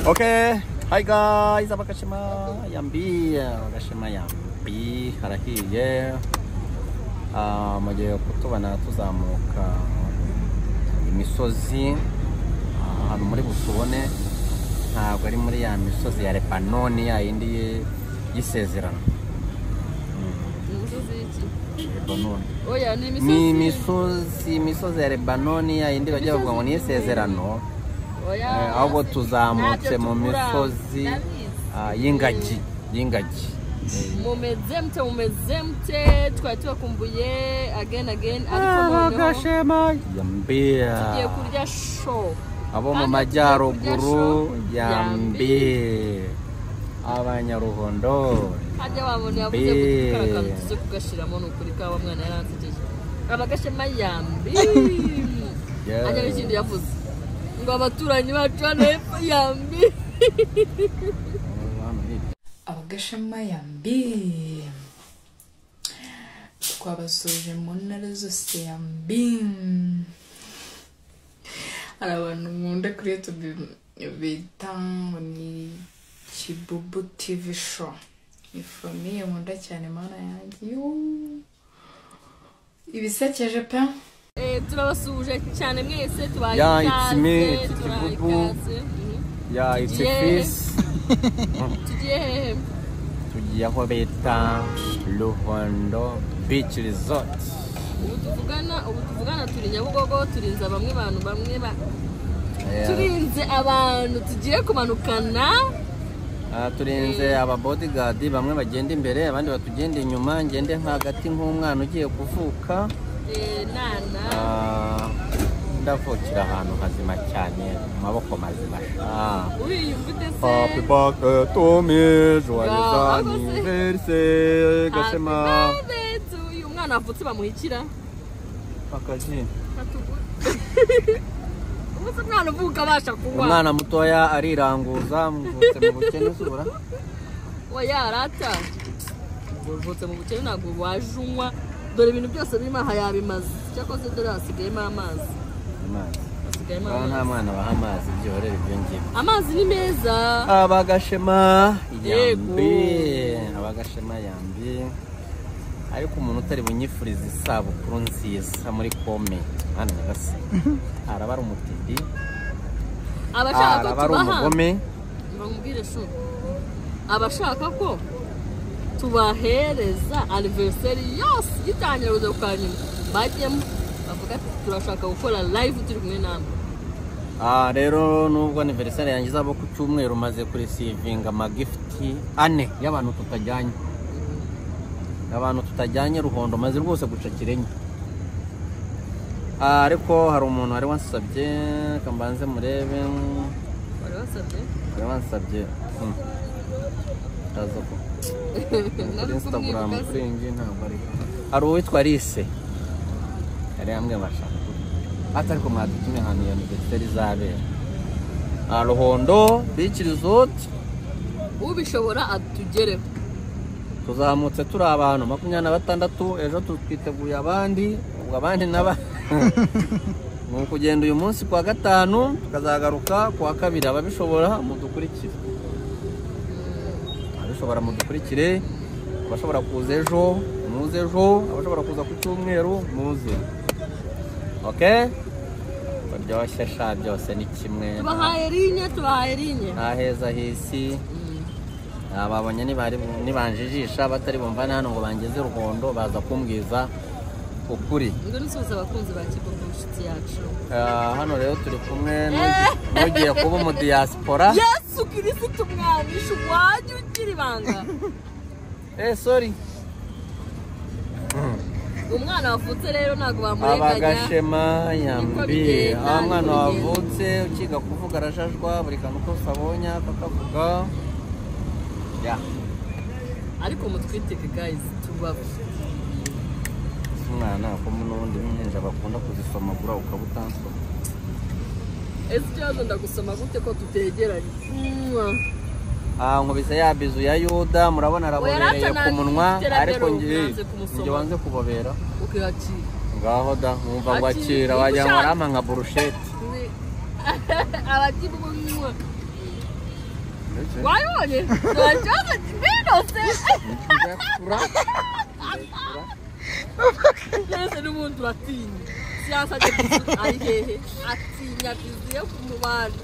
Okay, hi guys, abakashema yambi, abakashema yambi, harahiye. Mugiye kutubona tuzamuka imisozi ahantu muri butubone, ntabwo ari muri ya misozi ya Lebanoni ya yindi y'isezerano. Imisozi y'iki? Lebanoni. Oya, ni imisozi. Ni imisozi, imisozi ya Lebanoni ya yindi bajya bavuga ngo ni isezerano. Ahubwo tuzamutse mu misozi y'ingagi, y'ingagi. Mumeze mute, mumeze mute, twari tubakumbuye again again, ariko noneho abagashema yambi, tugiye kurya show. Abo mu majyaruguru yambi, abanyaruhondo hajya wabona yavuze gutwara akantu tuze kugashiramo, ni ukuri kaba mwana yaransekeje. Abagashema yambi ajya n'ikindi yavuze ngo abaturanyi bacu hano hepfo yambi. Abagashema yambi, twabasoje mu ntara zose yambi. Hari abantu nkunda kuri YouTube bita ngo ni Kibubu TV show, ni famiye nkunda cyane, mana yanjye ibisekeje pe. Turabasuje cyane mwese, tubaye Yeah, ikaze, it's me, it's tubaye Kibubu. ikaze. Yeah, it's a Yeah. fish. Tugiye hehe? Tugiye aho bita Ruhondo Beach Resort. Ubu tuvugana turi Nyabugogo, turinze bamwe bantu bamwe ba turinze abantu tugiye kumanukana. Turinze aba bodyguard, bamwe bagenda imbere abandi batugenda inyuma, ngende hagati nk'umwana ugiye kuvuka. Nana Ndavukira ahantu hazima cyane, mu maboko mazima. Uriyumva ute se? Happy birthday to me, joyeux Yeah, anniversaire, Gashema. Happy birthday to you. Umwana wavutse bamuhikira Akaji. Ubu se umwana uvuka abasha kunywa? Umwana mutoya ariranguza, mvutse mu bukene usubura. Oya arata, uvutse mu bukene ntabwo waje unywa. Dore ibintu byose birimo aha yabimaze, cyakoze dore hasigayemo amazi. Amazi. Hasigayemo Aho nta amazi. mwana baha amazi, byorera ibyo ngibyo. Amazi ni meza. Abagashema Yego. yambi, abagashema yambi. Ariko umuntu utari bunyifuriza isabukuru nziza muri comment, hano nyagasani, araba ari umutindi, Abashaka ko araba ari tubaha umugome. Bamubwire shu, abashaka ko tubahereza anniversary yose gitangira kugeza ku kanyuma, bajyemo bavuga ati turashaka gukora live turi kumwe namwe. Rero nubwo anniversaire yanjye izaba ku cyumweru, maze kureceivinga amagift ane y'abantu tutajyanye, abantu tutajyanye Ruhondo, maze rwose gucakira enye. Ariko hari umuntu wari wansabye, reka mbanze murebe. Wari wasabye? Wari wansabye. Ndaza ko kuri Instagram Nari kumwibuka. Kuri iyi ngiyi ntabwo ari. Hari uwitwa Alice yari yambwiye bashaka ati ariko mwadutumye ahantu iyo anniversaire izabera. Ruhondo Beach Resort. Ubishobora atugereho. Tuzamutse turi abantu 26, ejo twiteguye abandi, ubwo abandi naba ni ukugenda uyu munsi kuwa gatanu, tukazagaruka kuwa kabiri. Ababishobora mudukurikire, ababishobora mudukurikire, abashobora kuza ejo muze ejo, abashobora kuza ku cyumweru muze. Okay, baryoshye sha, byose ni kimwe. Tubahaye rinye, tubahaye rinye. Nta heza hisi. Babonye nibanjijisha batari bumvane hano ngo bangeze Ruhondo, baza kumbwiza ukuri. Ngo nusuhuza abakunzi ba Kibugu, inshuti yacu. Hano rero turi kumwe n'ugiye kuba umudiyasipora. Yesu Kirisitu umwanisha, wajya ugira ibanga. Sorry. Umwana wavutse rero ntabwo bamurenganya. Abagashema yambi. Bigenda, Ah, umwana niko bigenda. wavutse ukiga kuvuga arajajwa, buri kantu kose abonye akakavuga ya. Ariko mutwitege guys, tubavu. Ese umwana ko n'ubundi w'impinja bakunda kuzisomagura ukaba utansoma? Ese ikibazo ndagusoma gute ko tutegeranye? Mwah. Nkubise ya bizu ya Yuda, murabona arabobereye Oya, ku munwa, iterambere ariko nge nanze kumusoma. nge wanze kubobera. Ukiyakira. Ngaho da nkumva ngo Akira, akira niba wagira ngo ushaka. arampa nka burusheti. Abakibugu. Wayibonye? Nta kibazo binose. Mbese n'ubundi uratinya. Siyanse ajya bizu ari hehe? Atinya bizu yo mu bantu.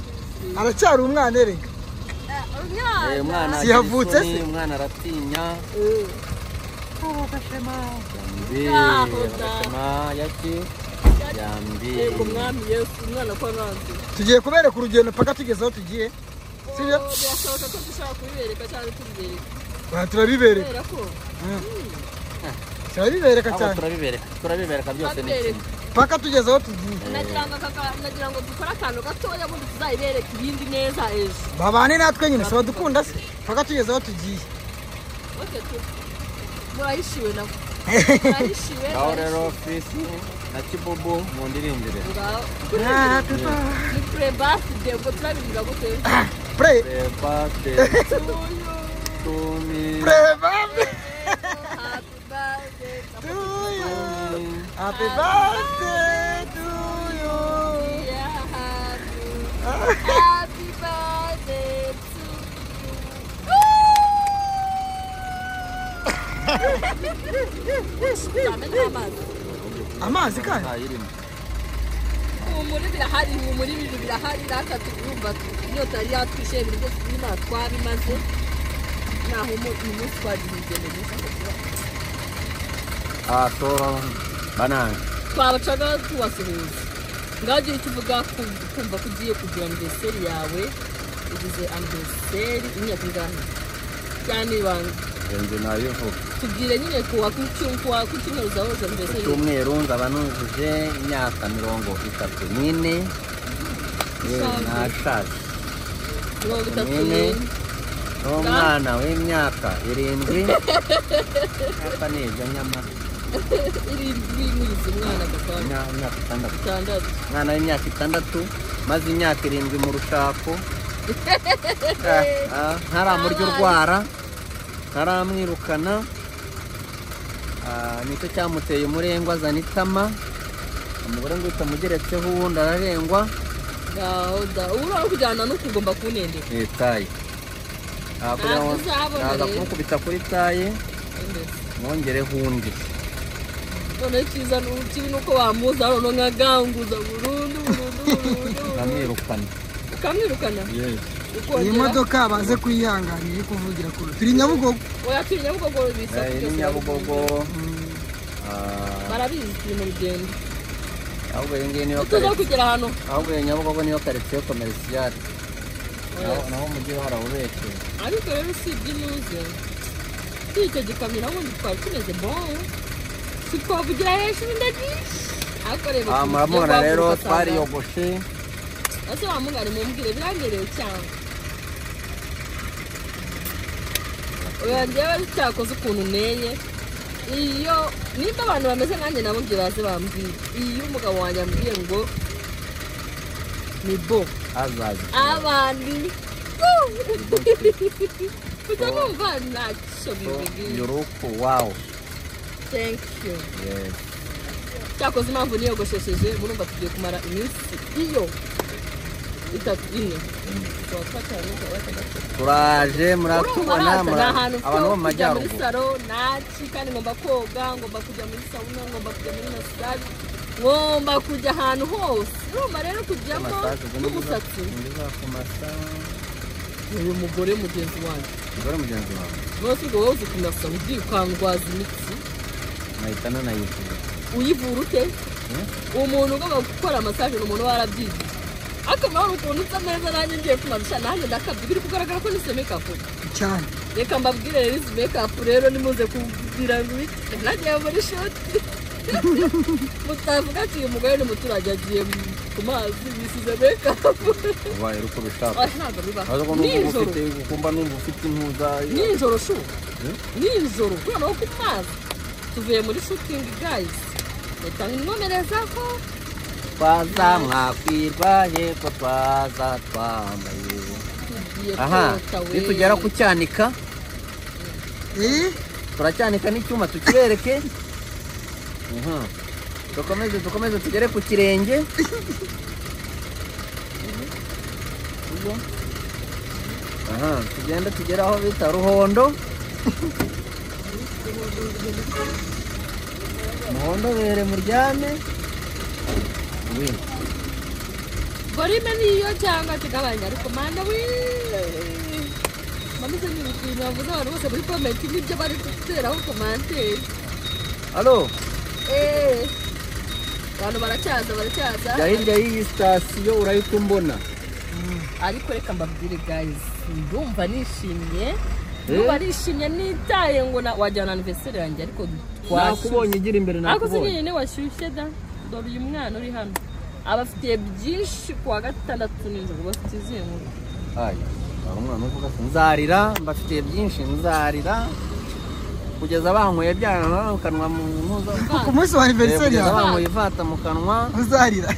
Aracyari umwana erega. Umwana siyavutse se? Umwana aratinya. Agashema yaki yambi. Yego mwami Yesu umwana ko nanze. Tugiye kubereka urugendo paka tugeze aho tugiye. Sibyo? Birashoboka ko dushobora kubibereka cyangwa tubibereka. Ba turabibereka. Turabibereka cyane. Turabibereka byose ni kimwe. Paka tugeze aho tugiye. Nagira ngo dukore akantu gatoya bundi tuzayibereka ibindi neza ejo. Babane natwe nyine se badukunda se. Paka tugeze aho tugiye. Okay, murahishiwe nabo. Murahishiwe. Aho rero Fisi na Kibubu mu ndirimbire. Ni pre-birthday ubwo turabivuga gute? Pre birthday to me. Pre-birthday. Happy birthday to you. Happy birthday to you. Yeah, happy birthday to you. Amazi kandi humura birahari, humura ibintu birahari, natwe turumva inyota yari yatwishe ibintu byose n'Imana twabimaze. Naho uyu munsi twagize urugendo rwiza. Banange twabacaga tubasuhuza. Ngaho icyo uvuga kumva ko ugiye kugira anniversaire yawe, ugize anniversaire imyaka ingahe? Cyane ibanga. Nzi nayivuga. Tubwire nyine kuwa ku cyumweru uzahoza anniversaire. Ku cyumweru nzaba nujuje imyaka 34. Yewe nashaje. 34. Umwana w'imyaka 7. Imyaka nibyo nyamara. 7 nkugize umwana gakora. Imyaka 6. Umwana w'imyaka 6 maze imyaka 7 mu rushako. Ntaramurya urwara. Ntaramwirukana. Nicyo cyamuteye umurengwa azana itama. Umugore ngo utamugeretseho uwundi ararengwa. Ngaho da uri kujyana no kugomba kunendeka. Ni taye. Naza kumukubita kuri taye. Mwongereho undi. None cyiza kibi nuko wamuza none nkaganguza burundu burundu burundu. Nkamwirukana. Ukamwirukana? Yes. Iyi modoka baze kuyihanganira iri kuvugira kure. Turi Nyabugogo. Oya turi Nyabugogo bisa. Ni Nyabugogo. Barabizi turi mu rugendo. Ahubwo iyi ngiyi niyo karitsiye. Tuza kugera hano. Ahubwo iyi Nyabugogo niyo karitsiye komerisiyare. Naho umujyi harawubekeye. Ariko rero usibye inuze. Si icyo gikamyo naho ubundi twari tumeze bon. Si twavugira hejuru ndagiye. Ariko reba. Muramubona rero twariyogoshe. Ese wamugari mumbwire birangereye cyane. Oya njyewe cyakoze ukuntu neye. Iyo nimba abantu bameze nkanjye nabo ngiye baze bambwire. Iyo umugabo wanjye ambwiye ngo ni bo azaza abandi kujya numva ntacyo bibwiye. Yuruku wow. Thank you. Yes. Cyakoze impamvu niyogoshesheje murumva tugiye kumara iminsi iyo 3 4. Turaje muratubona abantu bo mu majyaruguru. Saro naci kandi ngomba koga, ngomba kujya muri sauna, ngomba kujya muri massage, ngomba kujya ahantu hose. Urumva rero kujyamo n'umusatsi. Uyu mugore mugenzi wanjye. Mugore mugenzi wawe. Bose ubwo wowe uzi kumasa ugiye ukangwaza imitsi. Nahita nanayivura. Uyivura ute? Umuntu ugomba gukora massage ni umuntu warabyigiye. Ariko murabona ukuntu nsa neza nanjye ngiye kumanisha nanjye ndakabye biri kugaragara ko nise make up cyane. Reka mbabwire rero izi make up rero nimuze kugira ngo nagiye muri shoti. Mutavuga ati uyu mugore ni umuturage agiye ku mazi yisize make up. Ubaye uko bishaka. Ntabwo bibaho. Nijoro kumba numva ufite intuza. Nijoro shu. Nijoro noneho ku mazi. Tuvuye muri shooting guys. Reka nkomereza ko twaza mwakwirwa yego twaza twambaye. Aha nitugera ku cyanika turacyanika n'icyuma tukibereke. Dukomeze tugere ku kirenge. Aha, tugende tugere aho bita Ruhondo. Muhondo bere muryame. Oui. Volume niyo cyangwa tugabanya ariko mana we. Mama se ni ibintu bavuze abantu bose muri comment nibyo bari guteraho commentaire. Allo? Abantu baracyaza. Jya hirya y'iyi sitasiyo urahita umbona. Ariko reka mbabwire guys, ndumva nishimye. Ndumva nishimye nitaye ngo wajyana anniversaire yanjye ariko nakubonye igira imbere nakubonye. Ariko sinye washyushye da. Dore uyu mwana uri hano. Abafitiye byinshi kuwa gatandatu nijoro bafite izihe nkuru. Aya, umwana uvuga nzarira, mbafitiye byinshi nzarira. Kugeza banyweye byana mu kanwa mu ntuza. Ku munsi wa anniversaire yawe. Banyweye ivata mu kanwa. Uzarira.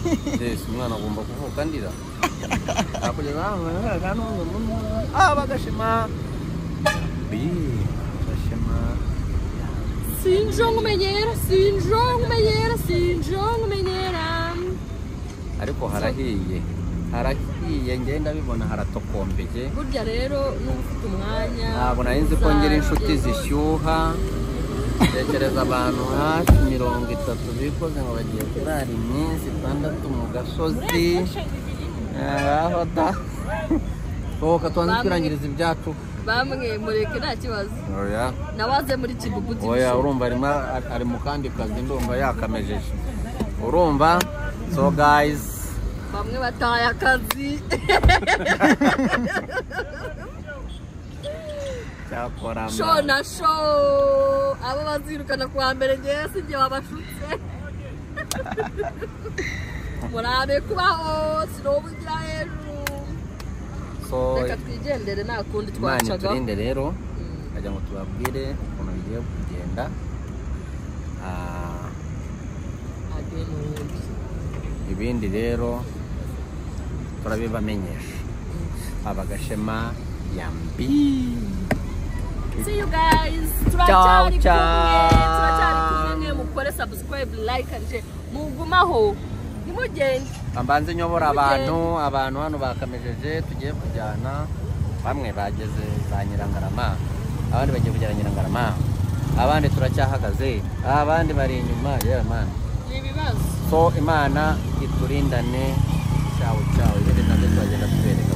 Yes, umwana agomba kuvuka ndira. Kugeza banyweye kanwa mu ntuza. Bagashema. Bagashema. Sinjongumenyera, sinjongumenyera, sinjongumenyera. Ariko harahiye. Harahiye ngenda bibona haratokombeye. Burya rero n'ufite umwanya. Ntabwo nari nzi ko ngira inshuti zishyuha. Tekereza abantu hafi 30 bikoze ngo bagiye kurara iminsi 6 mu gasozi. Aho da. Sohoka tubanze twirangiriza ibyacu. Bamwe mureke nta kibazo. Oya. Nawaze muri Kibubu TV. Oya urumva ari mu kandi kazi ndumva yakamejeje. Urumva? So guys, bamwe bataye akazi. Cyakora show na show abo bazirukana kuwa mbere ngewe sinjye wabashutse. Murabe kubaho sinobugira hejuru. So reka twigendere nta kundi Imana twacaga. Iturinde rero ajya ngo tubabwire ukuntu bigiye kugenda. Ibindi rero turabibamenyesha. Abagashema yambi. See you guys. Turacyari kumwe mukore subscribe, like and share. Mugumaho. Nimugende. Ambanze nyobora abantu hano bakamejeje tugiye kujyana. Bamwe bageze za Nyirangarama, abandi bagiye kugera Nyirangarama, abandi turacyahagaze, abandi bari inyuma. Yeah man. Ibibazo. So Imana iturindane. Ciao ciao. Ibindi nabyo turagenda tubereka.